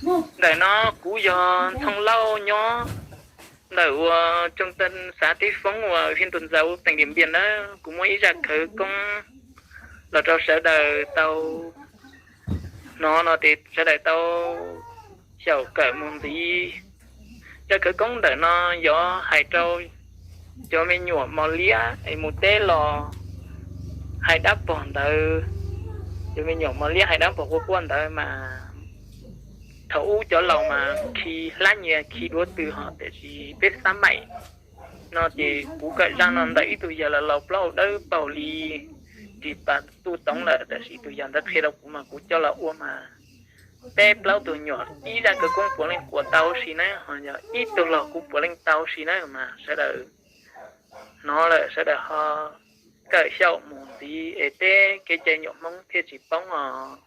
Ntawm no kuv yog Ntxhoo Lauj nyob ntawm uas tsooj xav tib foob uas Hiej Tuam Ntxauv teem Diam Npias na. Kuv muaj ib zaj khawv koob los rau sawv daws tau hnov no ces sawv daws tau xyaum kawm mus ntxiv. Zaj khawv koob ntawm no yog hais rau cov me nyuam mos liab es mus teb los hais dab pog ntawd. Cov me nyuam mos liab hais dab pog quaj quaj ntawd mas thaum ub cov laus mas khi hlab nyias khi duab tw ho, tiam sis peb xab maim no ces kuv kawm zaj no ntawm ib tug yawg laus laus plaub hau dawb paug li ris pas tuj toov lawm, tiam sis tus yawg ntawd qhia rau kuv mas kuv coj los ua mas peb plaub tug nyuam ib zaj khawv koob puav leej quas tau si na, ho yog ib tug los kuv puav leej tau si na mas sawv daws hnov lawm sawv daws ho kawm xyaum mus ntxiv es peb kev cai nyuam Hmoob thiaj tsis poob os.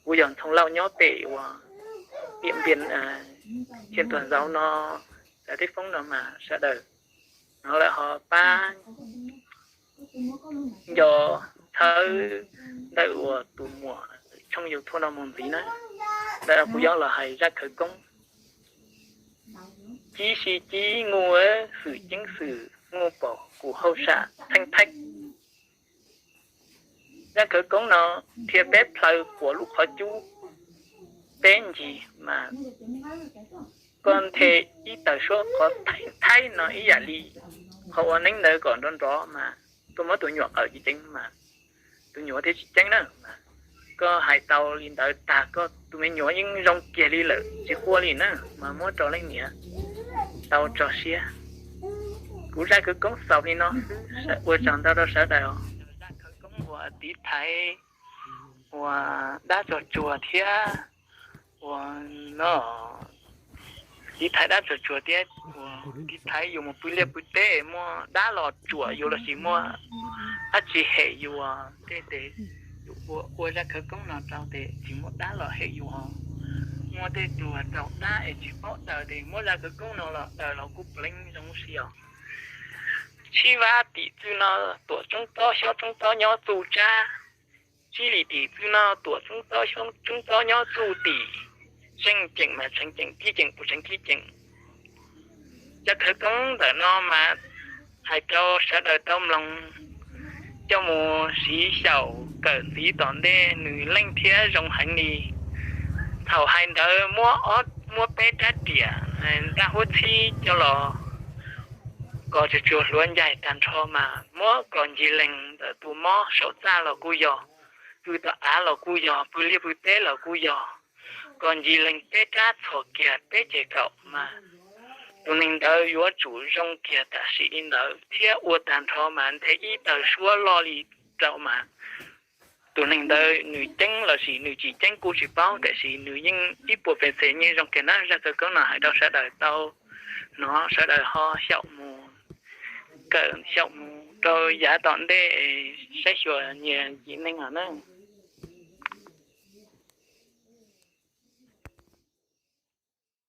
Kuv yog Ntxhoo Lauj nyob pem uas Diam Npias, Hiej Tuam Ntxauv no, xav tib foob no mas sawv daws hnov lawm ho pab nco txhawb ntawm uas tus muam tshooj YouTube no mus ntxiv na. Ntawm no kuv yuav los hais zaj khawv koob. Cib si cib ngu, xwm ceeb xwm ngu pom kuv hauj sam theej theej. Zaj khawv koob no thiab peb plhaw quas lub qhov cub peb ncig mas koj nthe ib tawg suab qhov thaib no ib yam li qhov ua neeb ntawd kom nrov nrov mas koj muab tus nyuam qawm ceev ceev mas tus nyuam thiaj tsis ceeb na. Koj hais tau li ntawd tag koj tus me nyuam yeej zoo kiag li lawm tsis quaj li na, mas muab rau leej niam tau tso siab. Kuv zaj khawv koob xaus li no xwb, ua tsaug ntau rau sawv daws. Zaj khawv koob uas tiv thaiv uas dab tsog tsuag thiab uas no tiv thaiv dab tsog tsuag thiab uas tiv thaiv yus mus pw liaj pw teb muaj dab los tsuam yus lossis muaj dab tsi hem yus tej tes, yus ua ua zaj khawv koob no rau tes tsis muaj dab los hem yus. Muaj tej tug raug dab es tsis paub daws tes muab zaj khawv koob no los daws los kuj pleev zoo si os. Sib vab tim txwj no tuam tsoob tob xyob tsoob tob nyob txuj tsab. Sib lim tim txwj no tuam tsoob tob xyob tsoob tob nyob txuj tim. Seej ceem mas tseev ceem, kib ceem puas tseev kib ceem. Zaj khawv koob ntawm no mas hais rau sawv daws tau mloog coj mus siv xyaum kawm ntxiv tom ntej nws leej thiab zoo heev li. Thaum hais ntawd muab ob, muab peb rab riam ntaj huab txhib coj los kos tsuag tsuag hluav ncaig tag nrho mas muab kos ncig leeg ntawm tus mob saum txaj los kuj yog, pw tom av los kuj yog, pw liaj pw teb los kuj yog, kos ncig leeg peb rab txhos kiag peb ces kaum mas tus neeg ntawd yuav tsum zoo kiag tam sim li ntawd thiab ua tag nrho mas nthe ib tawg suab loj li rau mas tus neeg ntawd nws ceeb lossis nws tsis ceeb kuj tsis paub, tiam sis nws yeej ib puas pes txes yeej zoo kiag na. Zaj khawv koob no hais rau sawv daws tau hnov, sawv daws ho xyaum mus, kawm xyaum mus rau yav tom ntej saib xyuas nyias yim neeg os na.